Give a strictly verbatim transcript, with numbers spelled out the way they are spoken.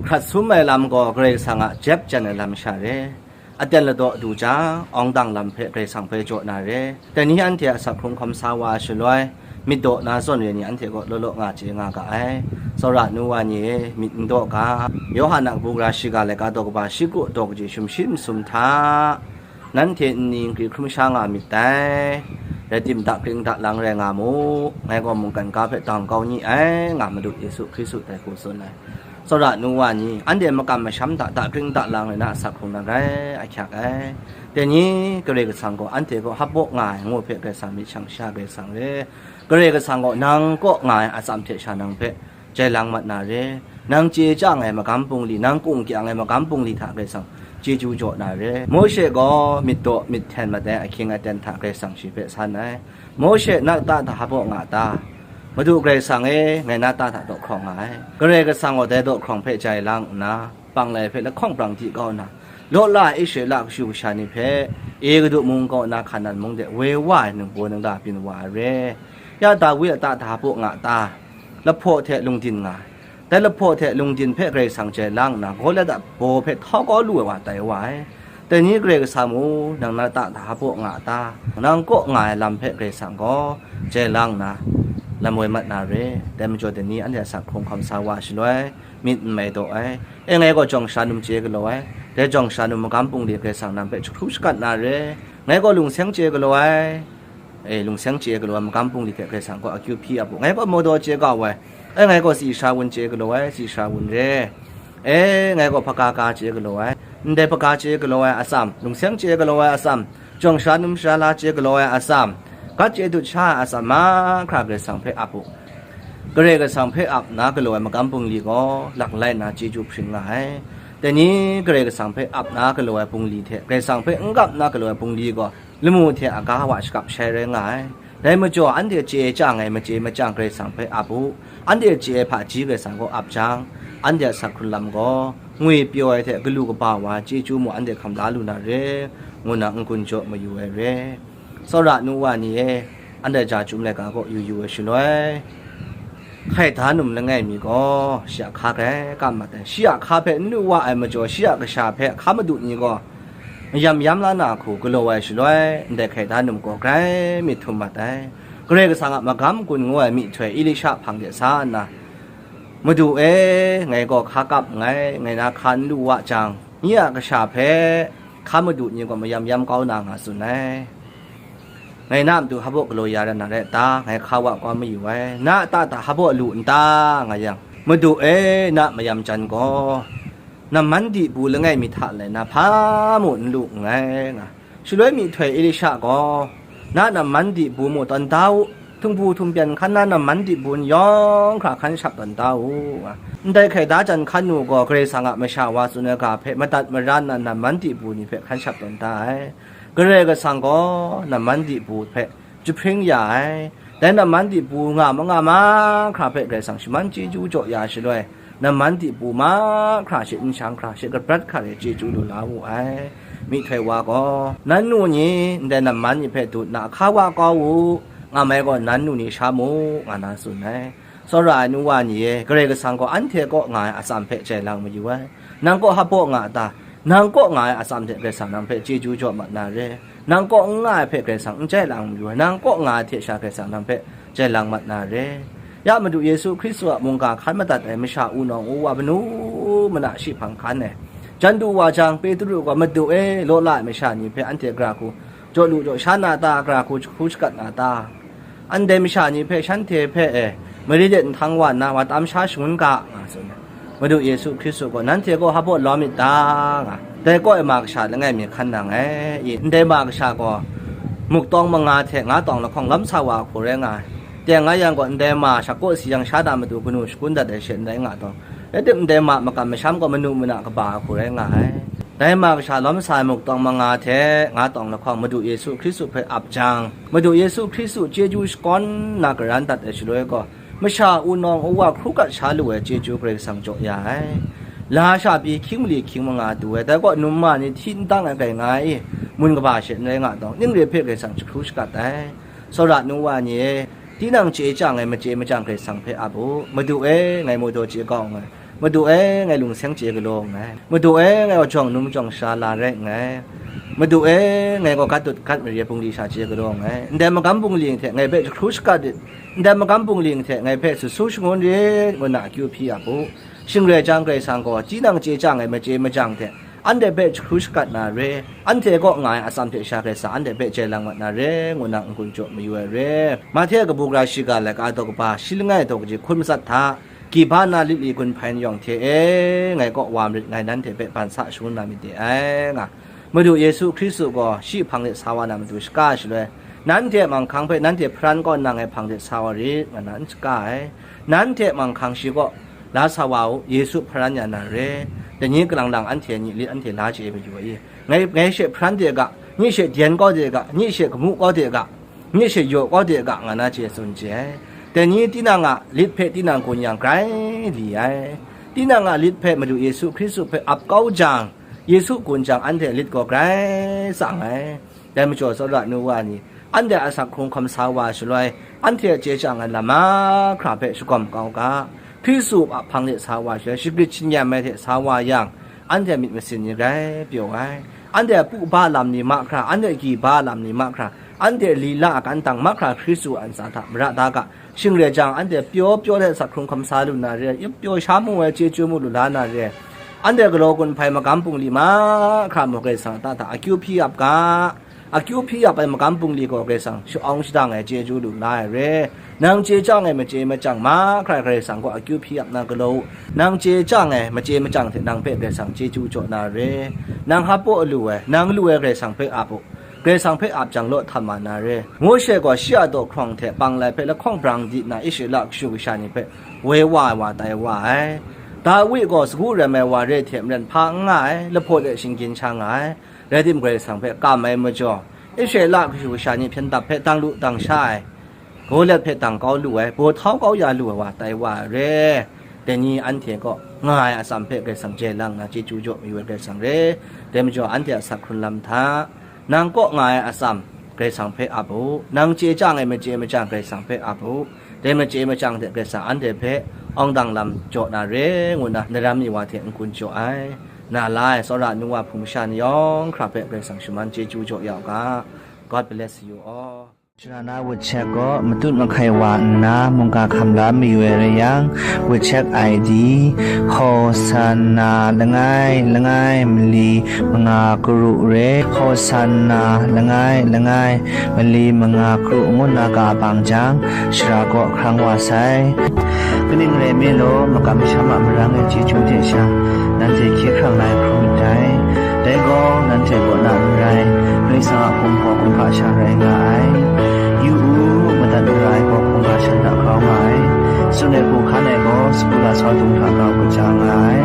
Hkrat sum ai lam gaw Karai Kasang a jep jan ai lam sha re. Aten ladaw du jang, awng dang lam hpe Karai Kasang hpe jaw na re. Dai ni anhte a asak hkrung hkawm sa wa ai shaloi, myit daw na zawn re ni anhte kaw law law nga chye nga ga ai. Tsawra nu wa ni e, myit n daw ga. Yawhan a kabu gara shiga laika daw kaba shi kru daw kaji sumshi masum hta, nanhte nni nkri hkrum sha nga myit dai, rai tim, dakring dalang rai nga mu, ngai gaw mungkan ga hpe dang kau ni ai, nga Madu Yesu Hkristu dai hku tsun ai. Tsawra nu wa ni, anhte makam masham hta dakring dalang rai na asak hkrung na rai, ahkyak ai. Dai ni Karai Kasang gaw anhte kaw hap baw nga ai ngu hpe Karai Kasang myit shang sha Karai Kasang re, Karai Kasang gaw nang kaw nga ai atsam hte sha nang hpe jai lang mat na re. Nang chye chyang ai magam bungli, nang kung kyang ai magam bungli hta Karai Kasang chyeju jaw na re. Mawshe gaw myit daw myit hten mat ai ahkying aten hta Karai Kasang shi hpe san ai. Mawshe na ta hta hap baw nga ta? Madu Karai Kasang e, ngai na ta hta daw hkrawng nga ai. Karai Kasang gaw dai daw hkrawng hpe jai lang nna, panglai hpe lahkawng prang di kau nna, law la ai Israela kashu kasha ni hpe, Egutu mung kaw na Hkanan mung de woi wa ai ningbaw ningla byin wa ai re. Ya Dawi a ta hta hap baw nga ta? Lahpaw hte lungdin nga ai. Dai lahpaw hte lungdin hpe Karai Kasang jai lang nna, Gawliat a baw hpe htau kau lu ai wa tai wa ai. Dai ni Karai Kasang mung, nang na ta hta hap baw nga ta? Nang kaw nga ai lam hpe Karai Kasang gaw jai lang nna, lam woi mat na re. Dai majaw dai ni anhte a asak hkrung hkawm sa wa ai shaloi, myit n mai daw ai. E, ngai gaw jawng sha num chye galaw ai. Dai jawng sha num magam bungli Karai Kasang nang hpe jahkru shakat na re. Ngai gaw lungseng chye galaw ai. E, lungseng chye galaw ai magam bungli hte Karai Kasang gaw akyu hpyi ap u. Ngai gaw mawdaw chye ga wai. E, ngai gaw tsi sha wun chye galaw ai, tsi sha wun re. E, ngai gaw hpaga ga chye galaw ai. Ndai hpaga chye galaw ai atsam, lungseng chye galaw ai atsam, jawng sha num sha la chye galaw ai atsam, gat chye dut sha ai atsam mahkra Karai Kasang hpe ap u. Karai Kasang hpe ap na galaw ai magam bungli gaw, laklai na chyeju hpring nga ai. Dai ni Karai Kasang hpe ap na galaw ai bungli hte Karai Kasang hpe n gap na galaw ai bungli gaw, lamu hte aga wa shakap shai rai nga ai. Dai majaw, anhte chye chyang ai machye machyang Karai Kasang hpe ap u. Anhte chye ai hpaji Karai Kasang gaw ap jang, anhte a asak hkrun lam gaw ngwi pyaw ai hte galu kaba wa ai chyeju mung anhte hkam la lu na re, ngu na n-gun jaw mayu ai re. Tsawra nu wa ni e, anhte ja chyum laika kaw yu yu ai shaloi, hkai da num langai mi gaw shi a hka grai kam mat ai. Shi a hka hpe n lu wa ai majaw, shi a kasha hpe hka madu ni gaw mayam yam la na hku galaw ai shaloi, ndai hkai da num gaw grai myit htum mat ai. Karai Kasang a magam gun ngu ai myihtoi Elisha hpang de sa nna, "Madu e, ngai gaw hka kap nngai, ngai na hka n lu wa jang, nye a kasha hpe hka madu ni gaw mayam yam kau na nga tsun ai. Ngai na matu hap baw galaw ya rai na rai ta? Ngai hka wa kau mayu ai. Na a ta hta hap baw lu n ta?" nga yang, "Madu e, na a mayam jan gaw, namman di bu langai mi hta lai na hpa mu n lu nngai," nga. Shaloi myihtoi Elisha gaw, "Na a namman di bu mu tawn da u, htumbu htumpyan hkan na namman di bu ni yawng hkra hkan shap tawn da u," nga. Ndai hkai da jan hkan nu gaw Karai Kasang a masha wa tsun ai ga hpe madat mara nna namman di bu ni hpe hkan shap tawn da ai. Karai Kasang gaw namman di bu hpe jahpring ya ai. Dai namman di bu nga ma nga mahkra hpe Karai Kasang shaman chyeju jaw ya shaloi, namman di bu mahkra she nshang hkra she kabrat hkra re chyeju lu la wu ai. Myihtoi wa gaw, "Nan nu ni ndai namman ni hpe dut na hka wa kau u, nga mai gaw nan nu ni sha mu," nga na tsun ai. Tsawra ai nu wa ni e, Karai Kasang gaw anhte kaw nga ai atsam hpe jai lang mayu ai. Nang kaw hap baw nga a ta? Nang kaw nga ai atsam hte Karai Kasang nang hpe chyeju jaw mat na re. Nang kaw n nga ai hpe Karai Kasang n jai lang mayu ai. Nang kaw nga ai hte sha Karai Kasang nang hpe jai lang mat na re. Ya Madu Yesu Hkristu a mungga hkan madat ai masha wunawng wuwa manu mana shi hpang hkan ai. Jan du wa jang, Petru gaw, "Madu e, law la ai masha ni hpe anhte gara hku jaw lu jaw sha na ta? Gara hku jahku shakat na ta? Ndai masha ni hpe, shanhte hpe, e, mari de nhtang wa nna, wa tam sha shangun ga," nga tsun ai. Madu Yesu Hkristu gaw, "Nanhte gaw hap baw lawm myit ta?" nga. Dai kaw e ma kasha langai mi hkan nang ai. I, ndai ma kasha gaw muk tawng manga hte nga tawng lahkawng lawm sa wa hku rai nga ai. Teng nga yang gaw, ndai ma shak kaw si yang sha na matu kanu shakun dat ai she ndai nga tawng, rai tim, ndai ma makam masham gaw manu mana kaba hku rai nga ai. Dai ma kasha lawm sa ai muk tawng manga hte nga tawng lahkawng Madu Yesu Hkristu hpe ap jang, Madu Yesu Hkristu chyeju shakawn na karan dat ai shaloi gaw, masha wunawng wuwa hkru gat sha lu ai chyeju Karai Kasang jaw ya ai. Lasha pyi hkying mali hkying manga du ai, dai kaw num ma ni hti n tang ai grai nga ai i, mun kaba she n rai nga tawng, ning re hpe Karai Kasang jahkru shakat ai. Tsawra nu wa ni e, tinang chye chyang ai machye machyang Karai Kasang hpe ap u. "Madu e, ngai mawdaw chye kau nngai. Madu e, ngai lungseng chye galaw nngai. Madu e, ngai gaw jawng num jawng sha la rai nngai. Madu e, ngai gaw gat dut gat mare bungli sha chye galaw nngai. Ndai magam bungli hte ngai hpe jahkru shakat rit, ndai magam bungli hte ngai hpe su su shangun rit, ngu na akyu hpyi ap u. Shing rai jang, Karai Kasang gaw tinang chye chyang ai machye machyang hte anhte hpe jahkru shakat na re, anhte kaw nga ai atsam hte sha Karai Kasang anhte hpe jai lang mat na re, ngu na n-gun jaw mayu ai re. Mahte kabu gara shiga laika daw kaba shi langai daw kaji hkun matsat hta, kaba na lit li gun hpai n yawng hte e, ngai kaw wa marit, ngai nanhte hpe ban sa shangun na myit de ai, nga. Madu Yesu Hkristu gaw shi hpang de sa wa na matu shaka shaloi, nanhte manghkang hpe nanhte hparan kaw nna ngai hpang de sa wa rit, nga na n shaka ai. Nanhte manghkang shi kaw la sa wa u, Yesu hparan ya na re. Dai ni kalang lang anhte a lit anhte la chye mayu ai i? Ngai, ngai she hparan de ga, nyi she dyen kau de ga, nyi she gamu kau de ga, nyi she yaw kau de ga, nga na chye tsun chye ai. Dai ni tinang a lit hpe tinang gun yang grai li ai. Tinang a lit hpe Madu Yesu Hkristu hpe ap kau jang, Yesu gun jang anhte lit gaw grai tsang ai. Dai majaw tsawra nu wa ni, anhte a asak hkrung hkawm sa wa shaloi, anhte a chye chyang ai lam mahkra hpe shagawm kau ga. Hkristu a hpang de sa wa shaloi, shagrit shingyam ai hte sa wa yang, anhte myit masin ni grai pyaw ai. Anhte a pu ba lam ni mahkra, anhte a gyi ba lam ni mahkra, anhte a lila a kantang mahkra Hkristu a ntsa hta mara da ga. Shing rai jang, anhte pyaw pyaw hte asak hkrung hkawm sa lu na re, yup pyaw sha mu ai, chyeju mu lu la na re. Anhte galaw gun hpai magam bungli mahkra mung Karai Kasang a ta hta akyu hpyi ap ga. Akyu hpyi ap ai magam bungli gaw Karai Kasang sha-awng shadang ai chyeju lu la ai re. Nang chye chyang ai machye machyang mahkra Karai Kasang gaw akyu hpyi ap na galaw u. Nang chye chyang ai machye machyang hte nang hpe Karai Kasang chyeju jaw na re. Nang hpaw lu ai, nang lu ai Karai Kasang hpe ap u. Karai Kasang hpe ap jang law htam wa na re. Mawshe gaw shi a daw hkrawng hte panglai hpe lahkawng brang di nna Israela kashu kasha ni hpe woi wa ai wa tai wa ai. Dawi gaw sagu rem ai wa re hte maren hpa n nga ai, lahpaw de shinggyim sha nga ai. Rai timung, Karai Kasang hpe kam ai majaw, Israela kashu kasha ni hpyen dap hpe dang lu dang sha ai, Goliat hpe dang kau lu ai, baw htau kau ya lu ai wa tai wa ai re. Dai ni anhte kaw nga ai atsam hpe Karai Kasang jai lang nna chyeju jaw mayu ai Karai Kasang re. Dai majaw anhte a asak hkrun lam hta, nang kaw nga ai atsam Karai Kasang hpe ap u. Nang chye chyang ai machye machyang Karai Kasang hpe ap u. Dai machye machyang hte Karai Kasang anhte hpe awng dang lam jaw na re, ngu na, daram ni wa hte n-gun jaw ai. Na la ai tsawra nu wa hpung masha ni yawng hkra hpe Karai Kasang shaman chyeju jaw ya u ga. God bless you all. Shara na wut shek gaw matut mahkai wa nna mungga hkam la mayu ai rai yang, wut shek I D, Hosanna langai langai mali manga karu re, Hosanna langai langai mali manga karu ngu nna ka bang jang, shara kaw hkrang wa sai. Kaning rai nme law, makam masham a marang ai chyeju hte sha, nanhte hkye hkrang lai hkrum myit dai. Dai gaw, nanhte kaw na n rai, Karai Kasang a hpung hpaw kumhpa sha rai nga ai. Yu u, madat mara ai gaw hkungga shan hta grau nga ai. Tsun ai hku hkan ai gaw, sagu lasau dung hta grau kaja nga ai.